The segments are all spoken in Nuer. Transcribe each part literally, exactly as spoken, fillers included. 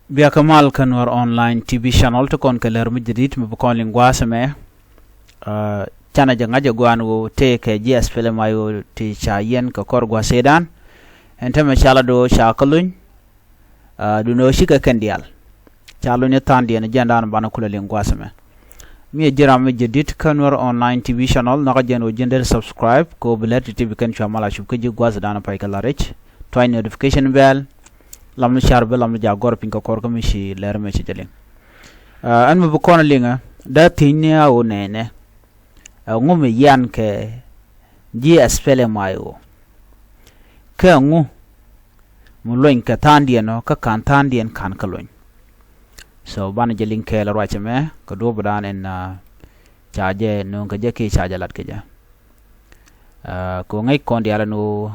Biakä mal kä Nuɛr Online T V Channel ti kɔn kɛ lär mi jadid mi bi kɔn liŋ gua̱a̱th ɛmɛ. Canɛ jɛ ŋa̱c ɛ gua̱a̱n ɣöö tëëkɛ ji̱ SPLM-IO ti ca yiɛn kɛ kɔr gua̱a̱th ëëdan. Ɛn täämɛ ca lat ɣöö ca kä luny. Duundɛ ɣöö cikɛ kɛn diaal ca luny ɛ tha̱a̱ŋdiɛn, ɛ jɛn da̱a̱n banɛ kulɛ liŋ gua̱a̱th ɛmɛ. Mi ɛ ji̱ ram mi jadid kä Nuɛr Online T V Channel, nhɔakä jɛn ɣöö ji̱n deri subscribe kɛ ɣöö bi lär ti̱ti̱ bi kɛn cua mal a cup kä ji̱ gua̱a̱th ëëdan pay kɛ la̱t rɛc. Tuany notification bell. Lam ni car bi lam ni jaak gɔr piny kɛ kɔr kä mi ci lɛr mɛ ci jɛ liŋ. Ɛn mi bi kɔn liŋɛ dee thiecni a ɣöö nɛnɛ, ɛŋu mi yian kɛ ji̱ SPLM-IO? Kä ɛŋu mi luɔny kɛ tha̱a̱ŋdiɛn ɔ kä ka̱n tha̱a̱ŋdiɛn ka̱n kä luɔny? So banɛ jɛ liŋ kɛɛl ruac ɛmɛ kɛ duɔ̱ɔ̱p dan ɛn ca jɛ nööŋ kɛ jɛ kiɛ ca jɛ lat kɛ jɛ. Kɛ ŋäc kɔn diaal ɛn ɣöö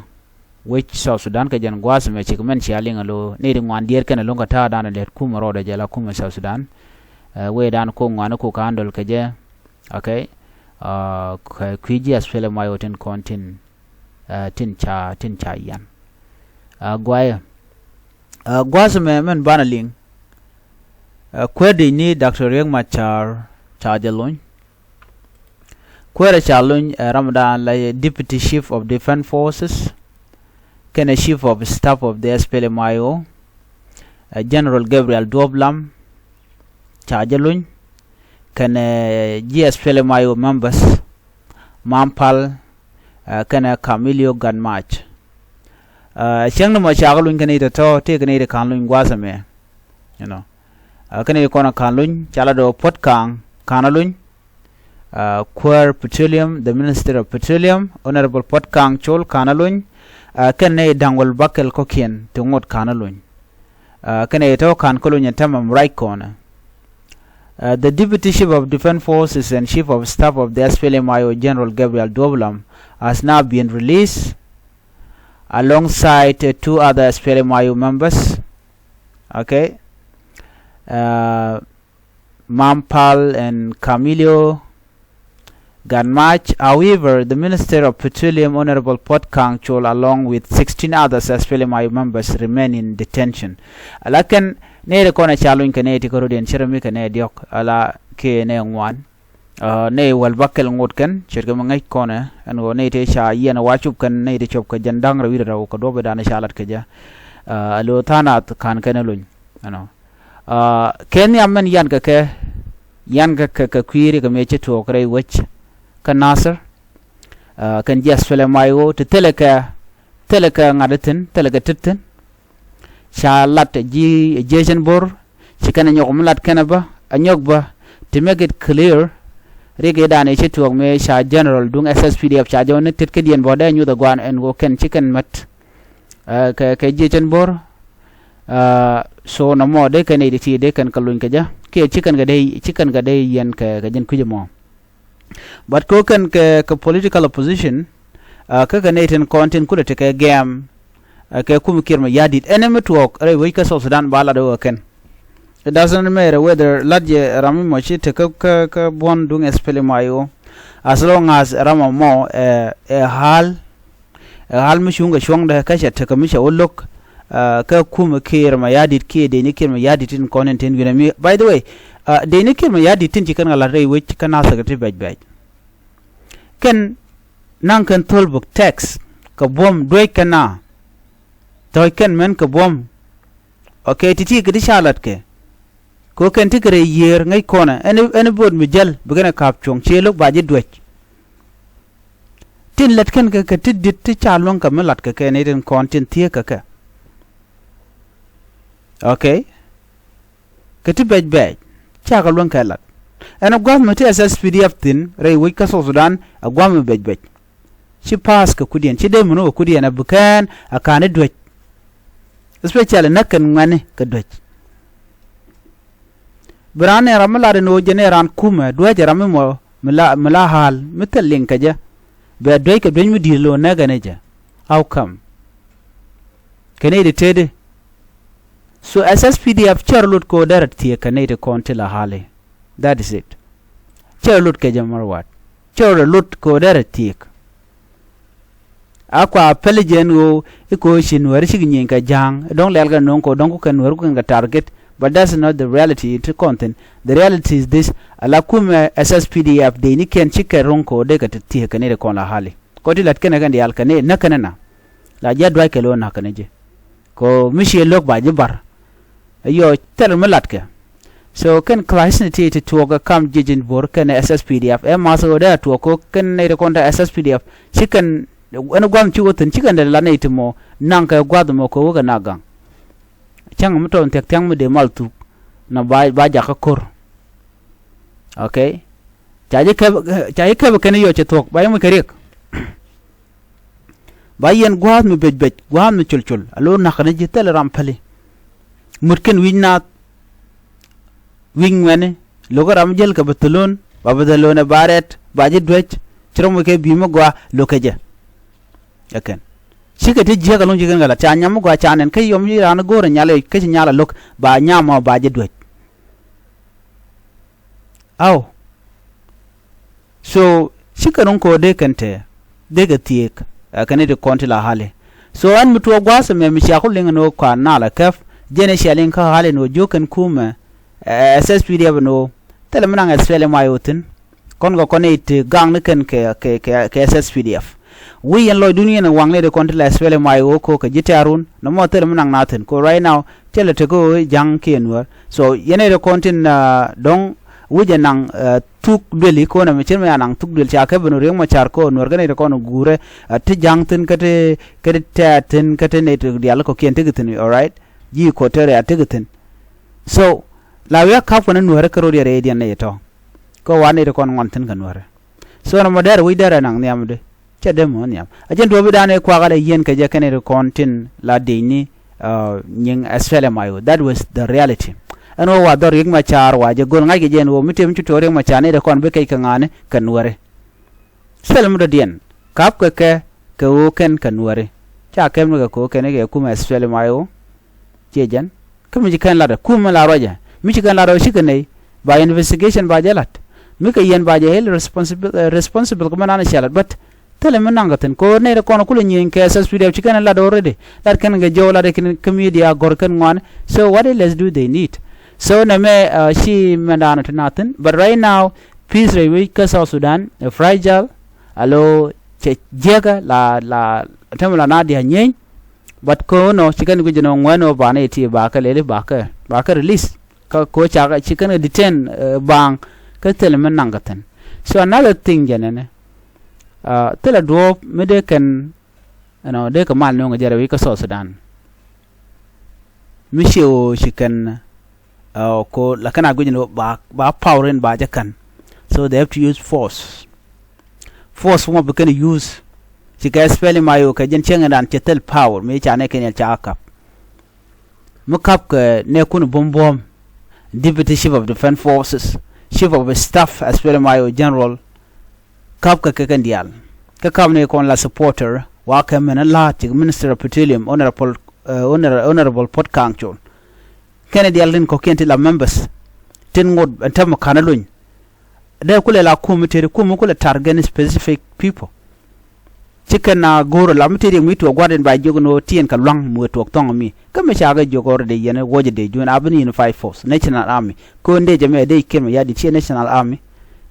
wec South Sudan kɛ jɛn gua̱a̱th ɛmɛ cik mɛn cia liŋ alo nɛy ti ŋuan diɛɛr kɛn alo̱ŋ kɛ ta̱a̱ dan lɛt kumɛ rɔɔdɛ jɛ la kumɛ South Sudan. Wecdan kok ŋuan kok ka̱n dɔl kɛ jɛ. Okay. Kɛ kui̱ ji̱ SPLM-IO tin kɔn tin tin ca tin ca yian. Guayɛ gua̱a̱th ɛmɛ mɛn banɛ liŋ. Kuäär dec ni Doctor Riek Machar ca jɛ luny. Kuäärɛ ca luny ɛ ramdan la Deputy Chief of Defense Forces kɛnɛ Chief of Staff of the SPLM-IO, General Gabriel Duop Lam ca jɛ luny kɛnɛ ji̱ SPLM-IO members Mam Pal kɛnɛ Camilio Gatmach. Cäŋ ni mɔ ca kɛ luny kɛnɛ i̱ tɔ̱tɔ̱ tëë kɛnɛ i̱ ti ka̱n luny gua̱a̱th ɛmɛ. You know, kɛnɛ i̱ kɔn ɛ ka̱n luny ca la dɔ̱ Puɔt Ka̱a̱ŋ ka̱n ɛ luny. Kuäär Petroleum, the Minister of Petroleum, Honorable Puɔt Ka̱a̱ŋ Col ka̱n ɛ luny. Kɛnɛ i̱ Da̱ŋ Wäl Bäkɛl kɔ̱kiɛn ti ŋot ka̱n ɛ luny. Kɛnɛ i̱ tɔ̱ ka̱n kä luny ɛ tämɛ mɛ ruac kɔnɛ. The Deputy Chief of Defense Forces and Chief of Staff of the SPLM-IO, General Gabriel Duop Lam, has now been released alongside two other SPLM-IO members. Okay. Mam Pal and Camilio Gatmach. However, the Minister of Petroleum, Honorable Puɔt Ka̱a̱ŋ Col, along with sixteen others SPLM-IO members remain in detention. Lakin nɛy ti kɔn ɛ ca luny kɛ nɛy ti kärɔ̱diɛn ce̱t mi kɛ nɛy diɔ̱k ala kiɛ nɛy ŋuan. Nɛy Wäl Bäkɛl ŋot kɛn ce̱tkɛ mi ŋäc kɔnɛ ɛn ɣöö nɛy ti ca yiɛn ɛ wa cop kɛn nɛy ti cop kɛ jɛn da̱ŋ rɛw wi̱cdɛ rɛw kɛ duɔ̱p ëëdan ca lat kɛ jɛ. Alo tha̱a̱ŋ nath ka̱n kɛn ɛ luny. Ɛnɔ kɛ nhiam mɛn yan kɛ kɛ yan kɛ kɛ kɛ kui̱ri kɛ mëë ci tuɔɔk rɛy wec kä Nasir. Kɛn ji̱ SPLM-IO ti thilɛ kɛ thilɛ kɛ ŋa̱t thi̱n thilɛ kɛ tit thi̱n. Ca lat ji̱ jiecɛn bo̱r ci kɛn ɛ nyɔk mi lat kɛn ɛ bä ɛ nyɔk bä. To make it clear, rik i̱ da̱a̱n i̱ ci tuɔɔk mëë ca general duŋ SSPDF ca jɔwä ni tet kädiɛn bä dee nyuth ɛ gua̱a̱n ɛn ɣöö kɛn ci kɛn mät kɛ kɛ jiecɛn bo̱r. So nɔmɔ dee kɛn i̱ ti ti dee kɛn kɛ luny kɛ jɛ kiɛ ci kɛn kɛ dee ci kɛn kɛ dee yɛn kɛ kɛ jɛn kui̱c ɛmɔ. But kɛ ɣöö kɛn kɛ kɛ political opposition kä kɛ nɛy tin kɔn tin kulɛ tekɛ gɛm kɛ kum Kiir Mayardit ɛn mi tuɔɔk rɛy wec kä South Sudan ba lat ɣöö kɛn. It doesn't matter whether lat jɛ ram mi mɔ ci tek kä kä buɔ̱n duŋ SPLM-IO, as long as ram mɔ ɛ ɛ hal ɛ hal mi cuŋ kɛ cuɔ̱ŋdɛ kä cɛ tek kä mi cɛ wä lo̱k. Kä kum Kiir Mayardit kiɛ dee ni Kiir Mayardit tin kɔn in tin wi̱nɛ mi, by the way, dee ni Kiir Mayardit tin ci kɛn kɛ lat rɛy wec kä Nasir ti bɛc bɛc. Kɛn naŋ kɛn thol buk text kɛ buɔ̱m duec kɛn na. Thɔc kɛn mɛn kɛ buɔ̱m. Okay, ti̱ti̱ kɛ ti ca lat kɛ kɛ ɣöö kɛn ti kɛ rɛy yiëër ŋäc kɔnɛ ɛn ɛn bo̱o̱t mi jäl bi kɛn ɛ ka̱p cuɔ̱ŋ cië lo̱k ba ji̱ duec. Tin lät kɛn kɛ kɛ ti di̱t ti ca luäŋ kɛ mi lat kɛ kɛ ni tin kɔn tin thieek kɛ kɛ. Okay. Kɛ ti bɛc bɛc cakɛ luäŋ kɛ lat. Ɛn ɛ gua̱th mi ti SSPDF thi̱n rɛy wec kä South Sudan ɛ gua̱th mi bɛc bɛc. Ci pass kɛ kudiɛn ci dee muni kɛ kudiɛn ɛ bi kɛn ɛ ka̱n i̱ duec. Especially näk kɛn ŋuɛ̈ni kɛ duec. Bi raan nɛ ram mi lat ɛn ɣöö jɛ nɛ raan kumɛ duec ɛ ram mi mɔ mi la mi la hal mi thil liŋ kɛ jɛ. Bɛ duec kɛ duec mi di̱i̱t lo̱o̱n näk ɛn ɛ jɛ. How come? Kɛ nɛy ti tëëdi. So SSPDF cär lut kɛ ɣöö derɛ thiek kɛ nɛy ti kɔn ti la hali. That is it. Cär lut kɛ jɛ mär wat. Cär lut kɛ ɣöö derɛ thiek. A kua päl jɛ ɛn ɣöö i̱ kɛ ɣöö ci nuääri cik nyieny kɛ ja̱a̱ŋ i̱ dɔ̱ŋ lɛl kɛ no̱o̱ŋ kɛ ɣöö dɔ̱ŋ ku kɛn nuääri ku kɛn kɛ target. But that's not the reality ti kɔn thi̱n. The reality is this, ala kumɛ S S P D F dee ni kiɛn cikɛ ro̱ŋ kɛ ɣöö dee kɛ ti thiee kɛ ni ri kɔn la hali. Kɔ ti lat kɛnɛ kɛn diaal kɛ ni näk kɛnɛ na. La ji̱ a duac kɛ lo̱o̱ na̱k kɛnɛ ji̱. Kɛ ɣöö mi ciɛ lo̱k ba ji̱ bar. Ɛ yɔ thil mi latkɛ. So kɛn class ni ti ti tuɔɔk ɛ kam ji̱ ji̱n bo̱r kɛn S S P D F. Ɛ math ɣöö dee a tuɔɔk kɛ ɣöö kɛn nɛy ti kɔn te S S P D F. Ci kɛn ɛn gua̱th ci wä thi̱n ci kɛn dee la nɛy ti mɔ naŋ kɛ gua̱th mɔ kɛ wä kɛ na gaŋ. Cäŋ mi tɔn thia̱k thia̱ŋ mi dee mal thuk. Na ba, ba jakä ko̱r. Okay. Ca ji̱ kɛp, ca ji̱ kɛp kɛn yɔ cɛ thuɔ̱k ba yɛ muc kɛ riɛk. Ba yɛn gua̱a̱th mi bec bec, gua̱a̱th mi col col, a lo̱r na̱k ni ji̱ thilɛ ram päli. Mut kɛn wi̱c naath, wi̱c ŋuɛ̈ni, lo̱k ram jäl kɛ bɛ thälo̱n, ba bɛ thälo̱n ɛ ba rɛt, ba ji̱ duec, ci rɔm wi̱c kɛ bi̱i̱ mi gɔaa, lo̱k kɛ jɛ. Ɛ kɛn. Cikɛ ti jiäk a lo̱ŋ ci kɛn kɛ la, ca nyam mi gɔaa ca nɛn, kä yɔm ci raan go̱o̱rɛ nyal ɛ, kä ci nyal a lo̱k, ba nyam ɔ ba ji̱ duec. Aw. So cikɛ ro̱ŋ kɛ ɣöö dee kɛn te dee kɛ thieek, ɛ, kɛn i̱ ti kɔn ti la hali. So ɛn mi tuɔɔk gua̱a̱th ɛmɛ mi cia ku liŋ ɛn ɣöö kɔaar naal ɛ kɛp, jɛn ɛ cia liŋ kä hali ɛn ɣöö jiök kɛn kumɛ, ɛ, S S P D F ɛn ɣöö thilɛ mi naŋ ɛ thilɛ ma yo̱o̱ thi̱n. Kɔn kɛ kɔn i̱ ti gaŋ ni kɛn kɛ, kɛ, kɛ, kɛ S S P D F. Wi̱i̱ yɛn lɔcdun yɛn ɛ waŋ ni ti kɔn ti la S P L M I O ko kɛ ji̱ tɛ̈r wun nɔmɔ thilɛ mi naŋ na thi̱n ko right now. Thilɛ tekɛ ɣöö ja̱ŋ kiɛ nuäär. So yɛn ɛ ti kɔn tin, ah, dɔ̱ŋ wi̱cɛ naŋ, ah, thuk duëli ko̱n ɛmɛ cir mi a naŋ thuk duël ca kɛ ben Riek Machar ko nuäär kɛn ɛ ti kɔn guurɛ, ah, ti ja̱ŋ thi̱n kä ti, kä ti tɛ̈r thi̱n kä ti nɛy ti diaal kɔ̱kiɛn tekɛ thi̱n, alright. Ji̱ Equatoria tekɛ thi̱n. So la wi̱i̱ a ka̱p kɛn nuäärä kä ro̱d yɛ rɛydiɛn nɛy tɔ̱. Kä wa nɛy ti kɔn ŋuan thi̱n kɛ nuäärä. So nɔmɔ dɛr wi̱c dɛr ɛ naŋ nhiamdɛ. Cɛ dee mɔ nhiam. A jɛn duɔ̱ɔ̱pidan ɛ kuakä lɛ yieen kɛ jɛ kɛn ɛ ri kɔn tin la dicni, ah, nyiŋ S P L M I O. That was the reality. Ɛn ɣöö wa dhɔr Riek Machar wa jɛ go̱l ŋa̱ckɛ jɛ ɛn ɣöö mi tëë mi ci tuɔɔk Riek Machar ni dee kɔn bi kɛc kɛ ŋa̱a̱ni kɛ nuäri. S P L M dɔ̱diɛn ka̱pkɛ kɛ kɛ ɣöö kɛn kɛ nuäri. Ca kɛp ni kɛ kɛ ɣöö kɛn kɛ kumɛ S P L M I O. Ciɛ jɛn kä mi ci kɛn lat ɛ kum mi la ruacɛ mi ci kɛn lat ɛ ɣöö cikɛ nɛy ba investigation ba jɛ lat. Mi kɛ yɛn ba jɛ held responsible, eh, responsible kɛ mɛn an cia lat, but thilɛ mi naŋ kɛ thi̱n kɛ ɣöö nɛy ti kɔn kulɛ nyieny kɛ S S P D F ci kɛn lat already. Lat kɛn kɛ jɔw lat kɛn kä media gɔ̱r kɛn ŋuan. So what else do they need? So nɛmɛ, uh, ci mɛndan ti na thi̱n, but right now peace rɛy wec kä South Sudan ɛ fragile. Alo cɛ jiäkä la, la tämɛ la na dia̱ nyieny. But ko̱n ɔ ci kɛn guic jɛ nɔ ŋuɛn ɔ banɛ ti ba kɛ leli ba kɛ, ba kɛ release. Kä ko̱ ca kɛ ci kɛn kɛ detain, eh, baaŋ kä thilɛ mi naŋ kɛ thi̱n. So another thing jɛ nɛnɛ, ah, thilɛ duɔ̱ɔ̱p mi dee kɛn, you know, dee kɛ mal nööŋ kɛ jɛ rɛy wi̱c kä South Sudan. Mi ciɛ ɣöö ci kɛn, ah, ko la kɛn a guic ni ba, ba power in ba jɛ kɛn. So they have to use force. Force mɔ bi kɛn use. Ci kɛ S P L M I O kɛ jɛn cieŋdan cɛ thil power mi ca nɛ kɛn yɛn ca kap. Mi kap kɛ nɛ kun buɔ̱m buɔ̱m. Deputy Chief of Defense Forces, Chief of Staff S P L M I O General. Kap kɛ kɛ kɛn diaal. Kä kap ni kɔn la supporter wa kɛ mɛn la cik Minister of Petroleum, Honorable, eh, Honor-, Honorable Puot Kang Chol. Kɛn diaal tin kɔ̱kiɛn ti la members. Tin ŋot ɛn tɛm ka̱n luny. Dee kulɛ la kum mi tëëri kum mi kulɛ target specific people. Ci kɛn a go̱o̱r la mi tëëri mi tuɔɔk gua̱r in ba jiök ni ɣöö tiɛn kɛ lua̱ŋ mi wee tuɔɔk thɔ̱ŋ mi. Kä mi ca kɛ jiök already yɛn ɛ wuɔ̱cɛ dee juun a bi ni unified force, National Army. Ko̱n dee jɛ mɛ dee Kiir Mayardit ciɛ National Army.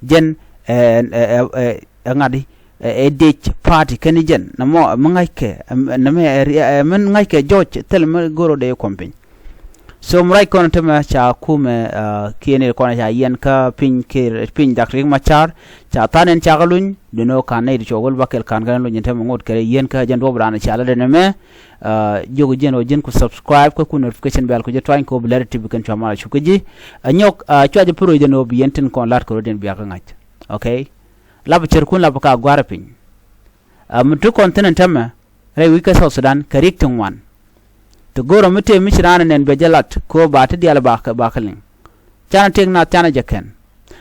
Jɛn, eh, eh, eh, eh, eh, ŋa̱di, eh, eh, dec party kɛn jɛn. Nɔmɔ, mi ŋa̱ckɛ, eh, nɔmɔ, eh, eh, mi ŋa̱ckɛ jɔc, thil mi go̱o̱r dee kuɔm piny. So mi ruac kɔn tämɛ ca kumɛ, ah, kiɛn i̱ kɔn ca yiɛn kä piny Kiir, piny Dak Riek Machar, ca than ɛn ca kɛ luny, duno ka̱n nɛy ti cɔk wäl bakɛl ka̱n kɛn luny ɛn tämɛ ŋot kɛ yiɛn kä jɛn duɔ̱p dan ca lɛ den ɛmɛ, ah, jiök jiɛn ɔ ji̱n ku subscribe kä ku notification bell ku jɛ tuany kɛ ɣöö bi lɛr ti bi kɛn cua mal a cuk kä ji̱. A nyɔk, ah, cua jɛ pär ɔ jɛn ɣöö bi yɛn tin kɔn la̱t kɛ rɔ diɛn bia kɛ ŋa̱c. Okay. Lapɛ cär kun lapɛ ka gua̱a̱r piny. Ah, mi ti kɔn thi̱n ɛn tämɛ, rɛy wi̱c kä South Sudan kɛ ri̱k ti ŋuan. Ti go̱o̱rä mi tëë mi ci raan nɛn bɛ jɛ lat kɛ ɣöö ba ti diaal bakɛ, bakɛ liŋ. Canɛ tëëk naath canɛ jɛ kɛn.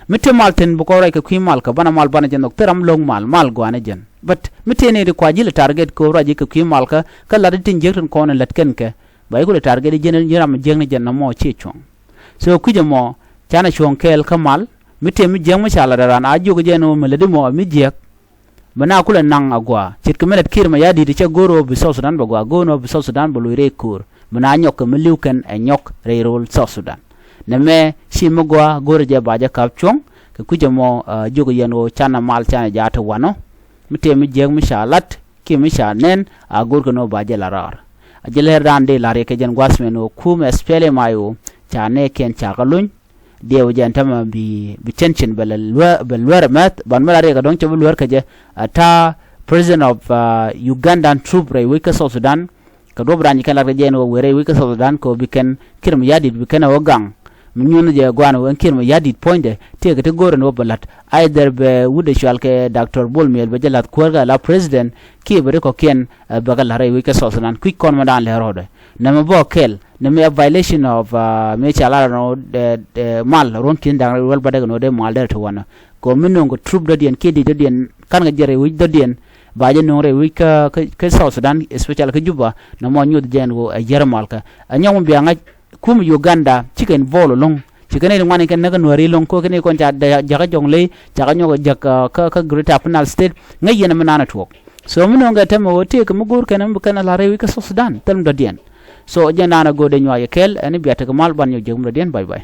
Mi tëë mal thi̱n bi kɔn ruac kɛ kui̱ mal kä banɛ mal banɛ jɛ nhɔk thil ram lo̱ŋ mal, mal gɔaa ni jɛn. But mi tëë ni ti kua ji̱ lɛ target kɛ ɣöö ruac ji̱ kɛ kui̱ mal kä, kä lat ti tin jiäk tin kɔn in lät kɛn kɛ. Ba ji̱ ku lɛ target ji̱n, ji̱n ram jiäk ni jɛn nɔmɔ ciɛ cuɔ̱ŋ. So kui̱c ɛmɔ canɛ cuɔ̱ŋ kɛɛl kä mal. Mi tëë mi jiäk mi ca lat ɛ raan a jiök jɛ ɛn ɣöö mi lätdi mɔ mi jiäk. Bi na kulɛ naŋ a gɔaa ce̱tkɛ mi lät Kiir Mayardit cɛ go̱o̱r ɣöö bi South Sudan bɛ gɔaa, go̱o̱r ɣöö bi South Sudan bɛ loc rɛy ko̱o̱r. Bi na nyɔk kɛ mi li̱w kɛn ɛ nyɔk rɛy rööl South Sudan. Nɛmɛ ci mi gɔaa go̱rɛ jɛ ba jɛ kap cuɔ̱ŋ kɛ kui̱cɛ mɔ, ah, jiök yɛn ɣöö canɛ mal canɛ jaat ti wanɔ. Mi tëë mi jiäk mi ca lat kiɛ mi ca nɛn a go̱rkɛ ni ɣöö ba jɛ la raar. A jɛ lɛr dan dee la̱r yɛ kɛ jɛn gua̱th mɛn ɣöö kumɛ S P L M I O ca nɛɛkiɛn ca kɛ luny. Diɛw jɛn tämɛ bi, bi tension bɛ lɛ luɛ-, bɛ luɛrɛ mɛth ban mi la riɛk a dɔ̱ŋ cɛ bi luɛr kɛ jɛ. A ta̱a̱ president of, ah, Ugandan troop rɛy wec kä South Sudan. Kɛ duɔ̱p raan ji̱ kɛn lat kɛ jɛ ɛn ɣöö wëë rɛy wec kä South Sudan kɛ ɣöö bi kɛn Kiir Mayardit bi kɛn ɛ ɣöö gaŋ. Mi nyuɔ̱n jɛ gua̱a̱n ɣöö ɛn Kiir Mayardit puɔ̱nydɛ tëëkɛ ti go̱o̱r ɛn ɣöö bɛ la̱t. Either bɛ wut ɛ cual kɛ Doctor Bol Miel bɛ jɛ la̱th kuäär kɛ la president kiɛ bɛ ri kɔ̱kiɛn, eh, bɛ kɛ la̱t rɛy wec kä South Sudan kui̱c kɔn mɛ daan lɛ rɔɔdɛ. Nɛmɛ bä kɛl nɛmɛ a violation of, ah, mi ca lar ɛn ɣöö, eh, eh, mal ruɔ̱n ki̱n da̱ŋ rɛy wäl bädäk ɛn ɣöö dee mal derɛ ti wanɛ. Kɛ ɣöö mi nööŋ kɛ troop dɔ̱diɛn kiɛ di̱t dɔ̱diɛn ka̱n kɛ jɛ rɛy wec dɔ̱diɛn ba jɛ nööŋ rɛy wec kä, kä, kä South Sudan, especially kä Juba, nɛmɔ nyuɔth jɛ ɛn ɣöö ɛ yär mal kä. Ɛ nyɔk mi bia ŋa̱c kum Uganda cikɛ involve ɛlɔ̱ŋ. Cikɛ nɛy ti ŋuan in kɛn näk kä Nuääri ɛlɔ̱ŋ kɛ kɛn nɛy kɔn ca dɛ-, jakä Jɔŋley, jakä nyɔk jak, ah, kä, kä Greater Upper Nile State. Ŋäc yɛn ɛmɛ nanɛ tuɔɔk. So mi nööŋ kɛ tɛmɛ ɣöö tëëkɛ mi go̱o̱r kɛn ɛmɛ bi kɛn ɛ la̱r rɛy wec kä South Sudan thil mi dɔ̱diɛn. So jɛn nanɛ go̱o̱r dee nyuak yɛ kɛɛl ɛn bia tekɛ mal ban nyɔk jiäk mi dɔ̱diɛn. Bye bye.